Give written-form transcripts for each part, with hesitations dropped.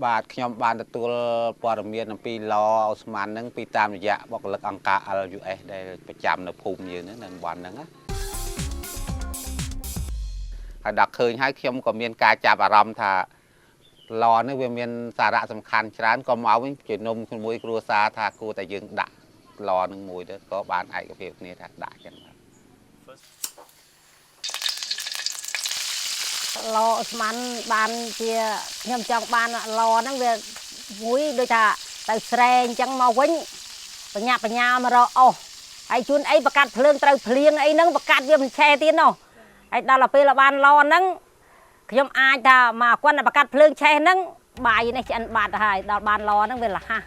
បាទខ្ញុំបានទទួលព័ត៌មានអំពីឡអូស្មန်ហ្នឹងពីតាមរយៈបុគ្គលិកអង្គការ LUS ដែលប្រចាំនៅភូមិយើងហ្នឹងនៅតំបន់ហ្នឹងណាហើយដល់ឃើញហើយខ្ញុំក៏មានការចាប់អារម្មណ៍ថាឡនេះវាមានសារៈសំខាន់ច្រើនក៏មកវិញជំនុំជាមួយគ្រួសារថាគួរតែយើងដាក់ឡនឹងមួយទៅក៏បានឯកភាពគ្នាថាដាក់ចឹងបាទ ឡអូស្មានបានជាខ្ញុំចង់បានឡហ្នឹងវាមួយដូចថាទៅស្រែអញ្ចឹងមកវិញបញ្ញាបញ្ញាមករកអស់ហើយជួនអីប្រកាត់ភ្លើងត្រូវភ្លៀងអីហ្នឹងប្រកាត់វាមិនឆេះទៀតនោះហើយដល់ទៅពេលបានឡហ្នឹងខ្ញុំអាចថាមកគាត់ប្រកាត់ភ្លើងឆេះហ្នឹងបាយនេះឆ្អិនបាត់ទៅហើយដល់បានឡហ្នឹងវាលះ កា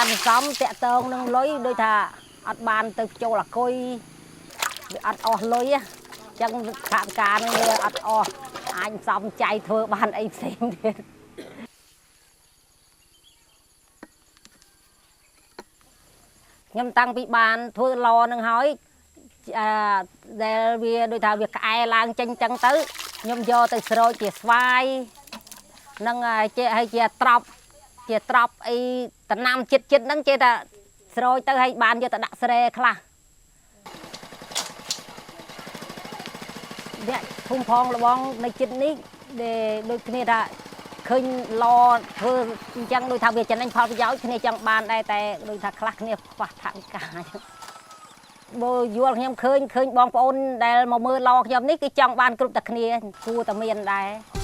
រសំតាក់តងនឹងលុយដូចថាអត់បានទៅចូលអាគុយវាអត់អស់លុយអញ្ចឹងថវិកានឹងវាអត់អស់អាចសំចៃធ្វើបានអីផ្សេងទៀតខ្ញុំតាំងពីបានធ្វើឡនឹងហើយអឺដែលវាដូចថាវាក្អែឡើងចេញចឹងទៅខ្ញុំយកទៅស្រោចជាស្វាយនិងជាឲ្យជាត្រប់ជាត្រប់អីតំណាំចិត្តចិត្តហ្នឹងចេះតែស្រោចទៅឲ្យបានយកទៅដាក់ស្រែខ្លះអ្នកភូមិផងលបងនៅចិត្តនេះដែលដូចគ្នាថាឃើញឡធ្វើអញ្ចឹងដូចថាវាចំណេញផលប្រយោជន៍គ្នាចង់បានដែរតែដូចថាខ្លះគ្នាខ្វះថវិកាអញ្ចឹងបើយល់ខ្ញុំឃើញឃើញបងប្អូនដែលមកមើលឡខ្ញុំនេះគឺចង់បានគ្រប់តែគ្នាគួរតែមានដែរ។